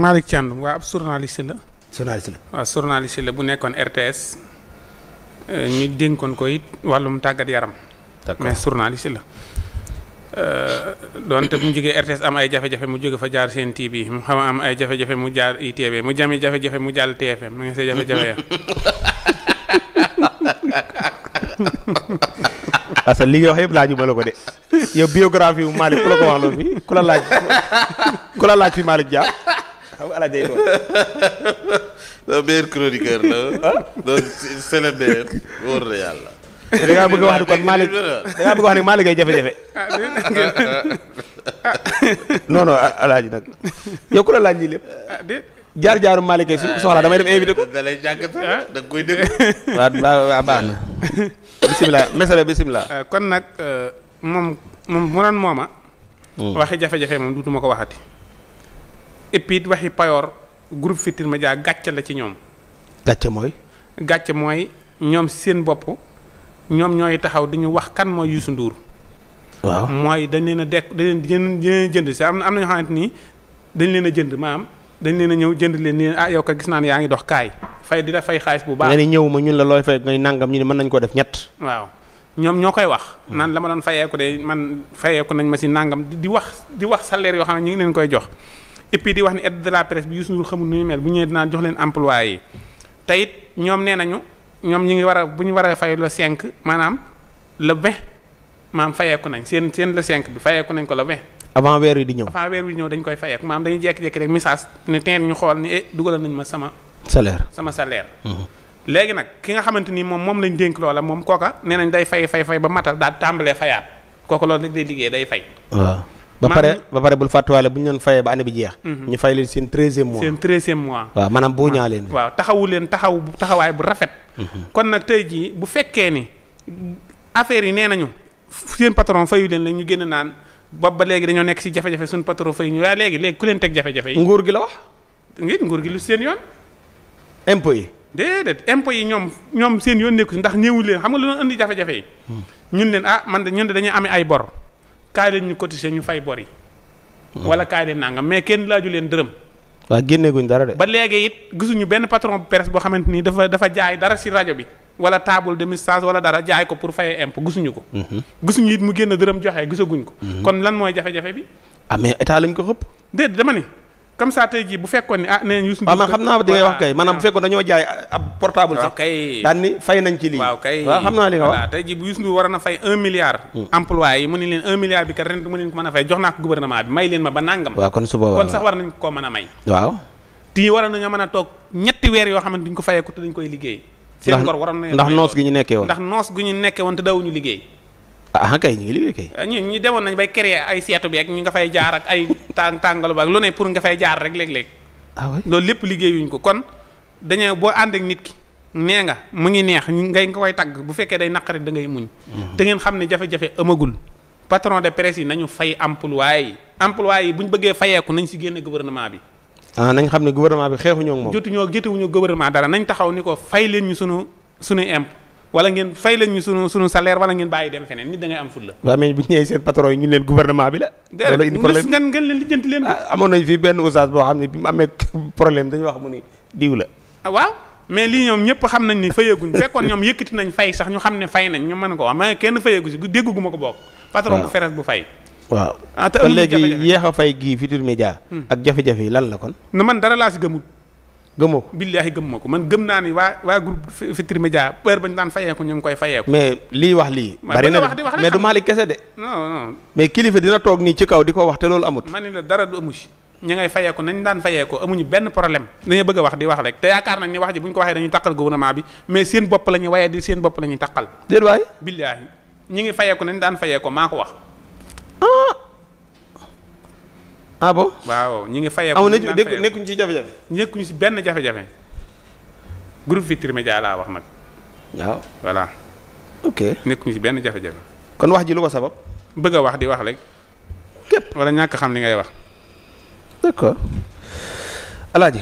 Malick Thiandoum waa ab journaliste la. journaliste la waaw journaliste la bu nekkoon RTS ñu dénkoon ko it wàllum tàggat yaram. d'accord mais journaliste la. doonte bu mu jógee RTS am ay jafe-jafe mu jóge fa jaar seen TV mu xam am ay jafe-jafe mu jaar ITV mu jami jafe-jafe mu jàll TFM mu ngi see jafe-jafe ya. parce que li nga wax yëpp laaju ma la ko de yow biographie bu Malick ku la ko wax loolu fi ku la laaj fi Malick Dia xam nga ala day doon. le meilleur chroniqueur la. donc c'est le meilleur wóor na yàlla. da ngaa bëgg a wax ni kon Malick da ngaa bëgg a wax ni Malick ay jafe-jafe. non non alaaji nag yow ku la laaj lii lépp. jaar-jaaru Malick ay su soxla damay dem invité ko. da lay jàngat da nga koy dégg. waaw baax na. bisimilah mesale bisimilah. kon nag moom mu doon mooma. waxi jafe-jafe moom duutuma ko waxati. et puis it waxi payoor groupe Futurs Médias gàcce la ci ñoom. gàcce mooy. gàcce mooy ñoom seen bopp ñoom ñooy taxaw di ñu wax kan mooy Youssou Ndour. waaw mooy dañ leen a dañ leen jënd si am na ñoo xamante ni dañ leen a jënd maam dañ leen a ñëw jënd leen ni ah yow ka gis naa ne yaa ngi dox kaay fay di la fay xaalis bu baax. nga ni ñëw ma ñun la looy fay ngay nangam ñu ne mën nañ koo def ñett. waaw ñoom ñoo koy wax. naan la ma doon fayeeku de man fayeeku nañ ma si nangam di wax salaire yoo xam ne ñu ngi leen koy jox. et puis di wax ni aide de la presse bi Youssou Ndour xamul nu ñu mel bu ñëwee dinaa jox leen employé yi te it ñoom nee nañu ñoom ñu ngi war a bu ñu war a fay le 5 maanaam le 20 maanaam fayeeku nañ seen le 5 bi fayeeku nañ ko le 20. avant weer yi di ñëw. avant weer wi ñëw dañ koy fayeeku maanaam dañuy jékki-jékki rek message ne teen ñu xool ni dugalal nañ ma sama salaire. léegi nag ki nga xamante ni moom lañ dénk loola moom kooka nee nañ day fay ba matal daal tàmbalee fayaat kooka loolu rek day liggéey day fay. waaw ba pare bul fàttuwaale bu ñu leen fayee ba année bi jeex. ñu fay leen seen 13e mois. seen 13e mois. waaw maanaam boo ñaa leen. waaw taxawu leen taxawaay bu rafet. kon nag tey jii bu fekkee ni affaire yi nee nañu seen patron fayu leen la ñu génn naan bopp ba léegi dañoo nekk si jafe-jafe suñu patron fayu ñu waaye léegi ku leen teg jafe-jafe yi. nguur gi la wax. nguur gi lu seen yoon. impôt yi. déedéet impôt yi ñoom seen yoon nekku si ndax ñëwul leen xam nga lu doon indi jafe-jafe yi. ñun leen ñun de dañuy amee ay bor kaay leen ñu cotiser ñu fay bor yi. wala kaay leen nangam mais kenn laaju leen dërëm. waaw génneeguñ dara de. ba léegi it gisuñu benn patron presse boo xamante ni dafa jaay dara si rajo bi wala table de message wala dara jaay ko pour fayee impôt gisuñu ko. gisuñu it mu génn dërëm joxe gisaguñ ko. kon lan mooy jafe-jafe bi. ah mais état lañ ko xëpp. déedéet dama ni comme ça tey jii bu fekkoon ni nee nañ Youssou Ndour. waaw man xam naa di ngay wax kay maanaam bu fekkoon dañoo jaay ab portable sax. kay daan ni fay nañ ci lii. waaw kay waaw xam naa li nga wax. tey jii bu Youssou Ndour war na fay 1 milliard. employé yi mu ne leen 1 milliard bi kat ren mu ne leen ko mën a fay jox naa ko gouvernement bi may leen ma ba nangam. waaw kon su boobaa kon sax war nañ koo mën a may. waaw. tii war nañoo mën a toog ñetti weer yoo xamante duñ ko fayeeku te dañ koy liggéey. seen ngor waroon nañu ndax noos gi ñu nekkee woon. ndax noos gi ñu nekkee woon te dawuñu liggéey. ah kay ñu ngi liggéey kay. ñi demoon nañ bay créer ay seetu bi ak ñi nga fay jaar ak ay tàngalu ba ak lu ne pour nga fay jaar rek léeg-léeg. ah oui loolu lépp liggéeyuñ ko kon dañoo boo ànd ak nit ki nee nga mu ngi neex nga koy tagg bu fekkee day naqari da ngay muñ. te ngeen xam ne jafe-jafe amagul. patron de presse yi nañu fay employé yi bu ñu bëggee fayeeku nañ si génne gouvernement bi. nañ xam ne gouvernement bi xeexuñoo ak moom. jotuwuñu gouvernement dara nañ taxaw ni ko fay leen ñu sunu impôt wala ngeen fay leen ñu sunu salaire wala ngeen bàyyi dem feneen nit da ngay am fulla. waaw mais bu ñu ñëwee seen patron yi ñu leen gouvernement bi la. loolu indi problème ngeen leen lijjanti leen. amoon nañ fii benn oustaz boo xam ne bi mu amee problème dañu wax mu ni diw la. waaw mais lii ñoom ñëpp xam nañ ni fayeeguñ fekkoon ñoom yëkkati nañ fay sax ñu xam ne fay nañ ñu mën ko wax mais kenn fayeegu si dégguma ko bokk. patron bu feres bu fay. waaw te kon léegi yéex a fay gii Futurs Médias ak jafe-jafe yi lan la kon. man dara laa si gëmul. gëmoo ko billaahi gëmuma ko man gëm naa ni waa groupe Futurs Médias heure bañ daan fayeeku ñu ngi koy fayeeku. mais lii wax lii. bari na mais du Malick kese de. non. mais kilifa dina toog nii ci kaw di ko wax te loolu amut. ma ni la dara du amu si ñi ngay fayeeku nañ daan fayeeku amuñu benn problème dañuy bëgg a wax di wax rek te yaakaar nañ ni wax ji bu ñu ko waxee dañuy taqal gouvernement bi mais seen bopp la ñuy waye di seen bopp la ñuy taqal. déet waay. billaahi ñi ngi fayeeku nañ daan fayeeku maa ko wax. ah bon. waaw ñi ngi fayeeku. nekkuñ ci jafe-jafe. nekkuñu si benn jafe-jafe groupe Futurs Médias laa wax nag. waaw voilà. ok nekkuñu si benn jafe-jafe. kon wax ji lu ko sabab. bëgg a wax di wax rek. képp wala ñàkk xam li ngay wax. d'accord Alaaji